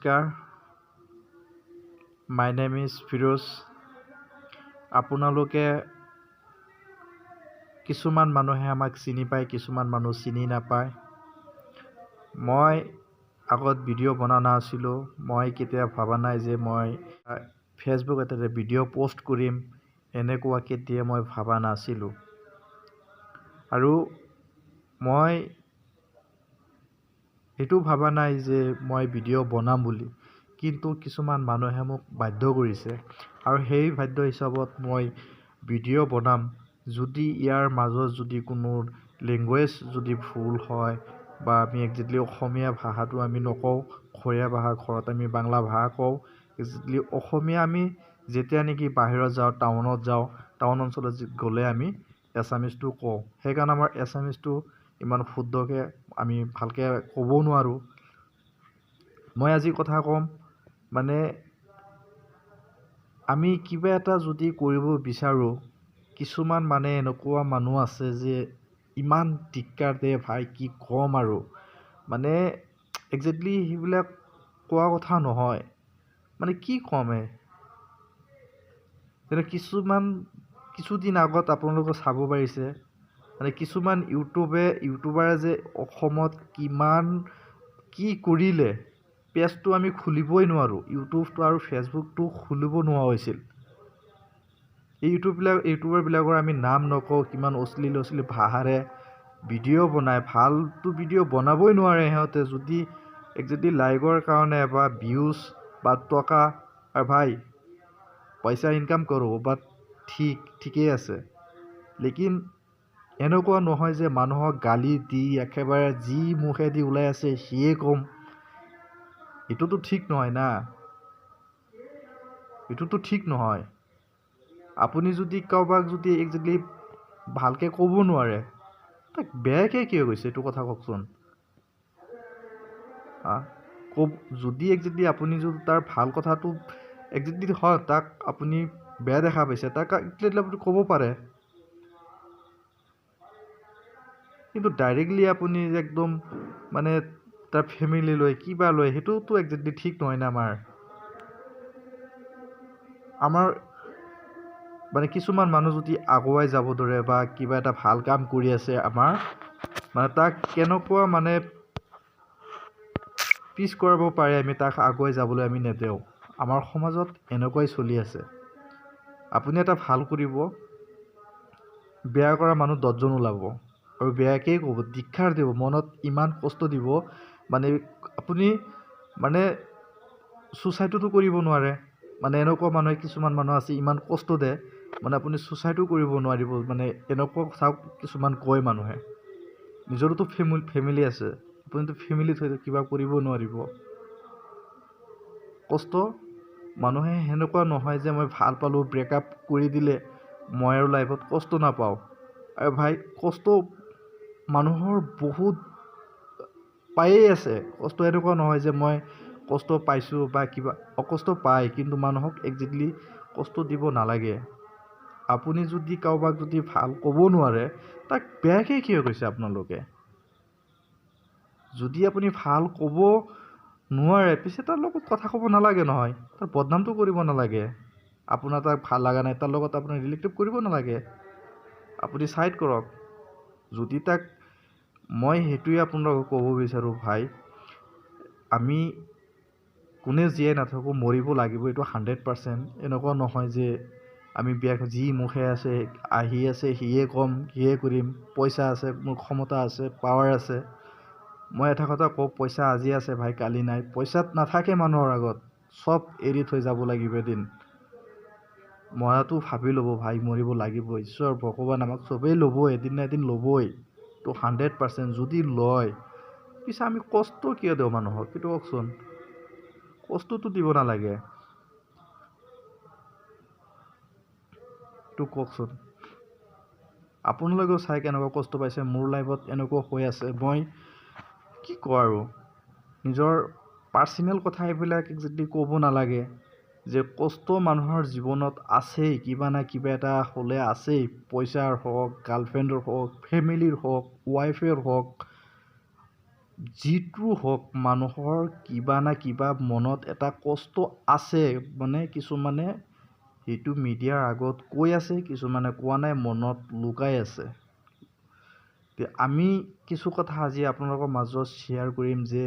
নমস্কাৰ, my name is Firoz. আপোনালোকে কিছুমান মানুহে আমাক চিনি পায়, কিছুমান মানুহ চিনি নাপায়। মই আগত ভিডিঅ' বনোৱা নাছিলোঁ। মই কেতিয়াও ভবা নাই যে মই ফেচবুক এটাতে ভিডিঅ' প'ষ্ট কৰিম, এনেকুৱা কেতিয়া মই ভবা নাছিলোঁ। আৰু মই এইটো ভবা নাই যে মই ভিডিঅ' বনাম বুলি, কিন্তু কিছুমান মানুহে মোক বাধ্য কৰিছে আৰু সেই বাধ্য হিচাপত মই ভিডিঅ' বনাম। যদি ইয়াৰ মাজত যদি কোনো লেংগুৱেজ যদি ভুল হয় বা আমি একজেক্টলি অসমীয়া ভাষাটো আমি নকওঁ, খৰীয়া ভাষা, ঘৰত আমি বাংলা ভাষা কওঁ। একজেক্টলি অসমীয়া আমি যেতিয়া নেকি বাহিৰত যাওঁ, টাউনত যাওঁ, টাউন অঞ্চলত গ'লে আমি এছামিজটো কওঁ। সেইকাৰণে আমাৰ এছামিজটো ইমান শুদ্ধকৈ আমি ভালকৈ ক'বও নোৱাৰোঁ। মই আজি কথা ক'ম, মানে আমি কিবা এটা যদি কৰিব বিচাৰোঁ, কিছুমান মানে এনেকুৱা মানুহ আছে যে ইমান ধিক্কাৰ দিয়ে ভাই, কি ক'ম আৰু, মানে একজেক্টলি সেইবিলাক কোৱা কথা নহয়, মানে কি ক'ম। যেনে কিছুদিন আগত আপোনালোকে চাব পাৰিছে, মানে কিছুমান ইউটিউবাৰে যে অসমত কিমান কি কৰিলে, পেজটো আমি খুলিবই নোৱাৰোঁ, ইউটিউবটো আৰু ফেচবুকটো খুলিব নোৱাৰা হৈছিল। এই ইউটিউবাৰবিলাকৰ আমি নাম নকওঁ, কিমান অশ্লীল অশ্লীল ভাষাৰে ভিডিঅ' বনায়, ভালটো ভিডিঅ' বনাবই নোৱাৰে সিহঁতে। যদি একজেক্টলি লাইকৰ কাৰণে বা ভিউজ বা টকা, আৰু ভাই পইচা ইনকাম কৰোঁ, বাট ঠিকেই আছে, লেকিন এনেকুৱা নহয় যে মানুহক গালি দি একেবাৰে যি মুখেদি ওলাই আছে সিয়ে ক'ম, এইটোতো ঠিক নহয় না, এইটোতো ঠিক নহয়। আপুনি যদি কাৰোবাক যদি একজেক্টলি ভালকৈ ক'ব নোৱাৰে, তাক বেয়াকৈ কিয় কৈছে এইটো কথা কওকচোন। যদি একজেক্টলি আপুনি যদি তাৰ ভাল কথাটো একজেক্টলি হয়, তাক আপুনি বেয়া দেখা পাইছে, তাক একজেক্টলি আপুনি ক'ব পাৰে, কিন্তু ডাইৰেক্টলি আপুনি একদম মানে তাৰ ফেমিলি লৈ কিবা লৈ, সেইটোতো একজেক্টলি ঠিক নহয় না। আমাৰ মানে কিছুমান মানুহ যদি আগুৱাই যাব ধৰে বা কিবা এটা ভাল কাম কৰি আছে, আমাৰ মানে তাক কেনেকুৱা মানে পিছ কৰাব পাৰে, আমি তাক আগুৱাই যাবলৈ আমি নেদেওঁ। আমাৰ সমাজত এনেকুৱাই চলি আছে। আপুনি এটা ভাল কৰিব, বেয়া কৰা মানুহ 10জন ওলাব আৰু বেয়াকেই ক'ব, ধিক্কাৰ দিব, মনত ইমান কষ্ট দিব, মানে আপুনি মানে ছুচাইডোতো কৰিব নোৱাৰে। মানে এনেকুৱা মানুহে, কিছুমান মানুহ আছে ইমান কষ্ট দিয়ে, মানে আপুনি ছুচাইডো কৰিব নোৱাৰিব, মানে এনেকুৱা কথাও কিছুমান কয় মানুহে। নিজৰোতো ফেমিলি আছে, আপুনিতো ফেমিলিত হয়তো কিবা কৰিব নোৱাৰিব। কষ্ট মানুহে সেনেকুৱা নহয় যে মই ভাল পালোঁ, ব্ৰেকআপ কৰি দিলে মই আৰু লাইফত কষ্ট নাপাওঁ। আৰু ভাই কষ্ট মানুহৰ বহুত পায়েই আছে। কষ্ট এনেকুৱা নহয় যে মই কষ্ট পাইছোঁ বা কিবা, অকষ্ট পায়, কিন্তু মানুহক একজেক্টলি কষ্ট দিব নালাগে। আপুনি যদি কাৰোবাক যদি ভাল ক'ব নোৱাৰে, তাক বেয়াকৈ কিয় কৈছে আপোনালোকে? যদি আপুনি ভাল ক'ব নোৱাৰে, পিছে তাৰ লগত কথা ক'ব নালাগে নহয়, তাৰ বদনামটো কৰিব নালাগে। আপোনাৰ তাক ভাল লগা নাই, তাৰ লগত আপুনি ৰিলেটিভ কৰিব নালাগে, আপুনি ছাইড কৰক। যদি তাক মই সেইটোৱে আপোনালোকক ক'ব বিচাৰোঁ ভাই, আমি কোনে জীয়াই নাথাকোঁ, মৰিব লাগিব, এইটো 100%। এনেকুৱা নহয় যে আমি বেয়া যি মুখে আছে আহি আছে সিয়ে ক'ম, সিয়ে কৰিম, পইচা আছে, মোৰ ক্ষমতা আছে, পাৱাৰ আছে। মই এটা কথা কওঁ, পইচা আজি আছে ভাই, কালি নাই। পইচাত নাথাকে মানুহৰ আগত, চব এৰি থৈ যাব লাগিব এদিন। মৰাটো ভাবি ল'ব ভাই, মৰিব লাগিব, ঈশ্বৰ ভগৱান আমাক চবেই ল'ব, এদিন না এদিন ল'বই, তো 100% যদি লয়, পিছে আমি কষ্ট কিয় দিওঁ মানুহক, সেইটো কওকচোন। কষ্টটো দিব নালাগে, এইটো কওকচোন। আপোনালোকেও চাই কেনেকুৱা কষ্ট পাইছে, মোৰ লাইফত এনেকুৱা হৈ আছে, মই কি কওঁ আৰু, নিজৰ পাৰ্চনেল কথা এইবিলাক একজেক্টলি ক'ব নালাগে। যে কষ্ট মানুহৰ জীৱনত আছেই, কিবা না কিবা এটা হ'লে আছেই, পইচাৰ হওক, গাৰ্লফ্ৰেণ্ডৰ হওক, ফেমিলিৰ হওক, ৱাইফেৰ হওক, যিটো হওক মানুহৰ কিবা না কিবা মনত এটা কষ্ট আছে, মানে কিছুমানে সেইটো মিডিয়াৰ আগত কৈ আছে, কিছুমানে কোৱা নাই, মনত লুকাই আছে। আমি কিছু কথা আজি আপোনালোকৰ মাজত শ্বেয়াৰ কৰিম যে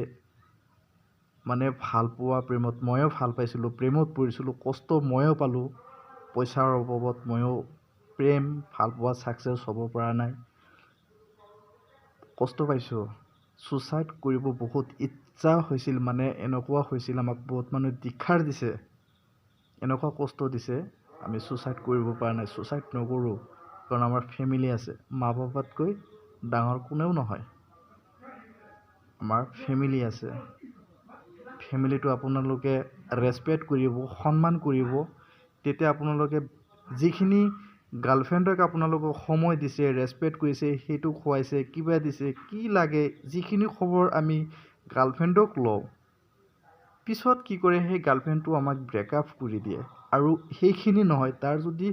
মানে ভালপোৱা প্ৰেমত ময়ো ভাল পাইছিলোঁ, প্ৰেমত পৰিছিলোঁ, কষ্ট ময়ো পালোঁ, পইচাৰ অভাৱত ময়ো প্ৰেম ভালপোৱা ছাকচেছ হ'ব পৰা নাই, কষ্ট পাইছোঁ, ছুচাইড কৰিব বহুত ইচ্ছা হৈছিল, মানে এনেকুৱা হৈছিল, আমাক বহুত মানুহে ধিক্কাৰ দিছে, এনেকুৱা কষ্ট দিছে, আমি ছুচাইড কৰিব পৰা নাই। ছুচাইড নকৰোঁ কাৰণ আমাৰ ফেমিলি আছে, মা পাপাতকৈ ডাঙৰ কোনেও নহয়, আমাৰ ফেমিলি আছে। ফেমিলিটো আপোনালোকে ৰেচপেক্ট কৰিব, সন্মান কৰিব, তেতিয়া আপোনালোকে যিখিনি গাৰ্লফ্ৰেণ্ডক আপোনালোকক সময় দিছে, ৰেচপেক্ট কৰিছে, সেইটো খুৱাইছে, কিবা দিছে, কি লাগে, যিখিনি খবৰ আমি গাৰ্লফ্ৰেণ্ডক লওঁ, পিছত কি কৰে সেই গাৰ্লফ্ৰেণ্ডটো আমাক ব্ৰেকআপ কৰি দিয়ে। আৰু সেইখিনি নহয়, তাৰ যদি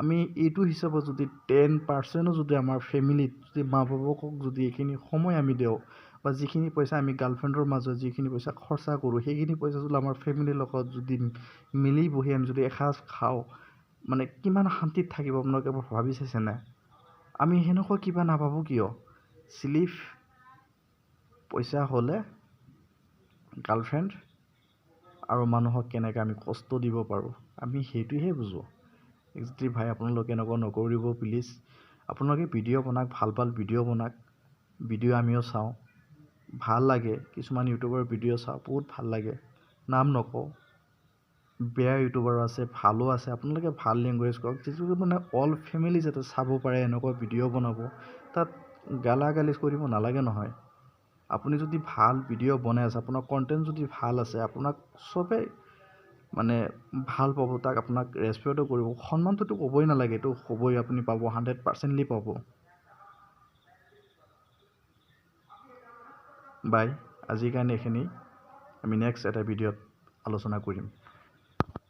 আমি এইটো হিচাপত যদি 10% যদি আমাৰ ফেমিলিত যদি মা বাপকক যদি এইখিনি সময় আমি দিওঁ, বা যিখিনি পইচা আমি গাৰ্লফ্ৰেণ্ডৰ মাজত যিখিনি পইচা খৰচা কৰোঁ, সেইখিনি পইচা যদি আমাৰ ফেমিলিৰ লগত যদি মিলি বহি আমি যদি এসাঁজ খাওঁ, মানে কিমান শান্তিত থাকিব আপোনালোকে ভাবি চাইছেনে? আমি সেনেকুৱা কিবা নাভাবোঁ কিয়? চিলিফ পইচা হ'লে গাৰ্লফ্ৰেণ্ড আৰু মানুহক কেনেকৈ আমি কষ্ট দিব পাৰোঁ, আমি সেইটোহে বুজোঁ। একচুৱেলি ভাই আপোনালোকে এনেকুৱা নকৰিব প্লিজ। আপোনালোকে ভিডিঅ' বনাওক, ভাল ভাল ভিডিঅ' বনাওক, ভিডিঅ' আমিও চাওঁ, ভাল লাগে। কিছুমান ইউটিউবাৰ ভিডিঅ' চাওঁ, বহুত ভাল লাগে, নাম নকওঁ, বেয়া ইউটিউবাৰো আছে, ভালো আছে। আপোনালোকে ভাল লেংগুৱেজ কৰক, যিটো মানে অল ফেমিলি যাতে চাব পাৰে এনেকুৱা ভিডিঅ' বনাব, তাত গালা গালি কৰিব নালাগে নহয়। আপুনি যদি ভাল ভিডিঅ' বনাই আছে, আপোনাৰ কণ্টেণ্ট যদি ভাল আছে, আপোনাক চবেই মানে ভাল পাব, তাক আপোনাক ৰেচপেক্টো কৰিব, সন্মানটোতো ক'বই নালাগে, এইটো হ'বই, আপুনি পাব, 100% পাব। বাই, আজিৰ কাৰণে এইখিনি, আমি নেক্সট এটা ভিডিঅ'ত আলোচনা কৰিম।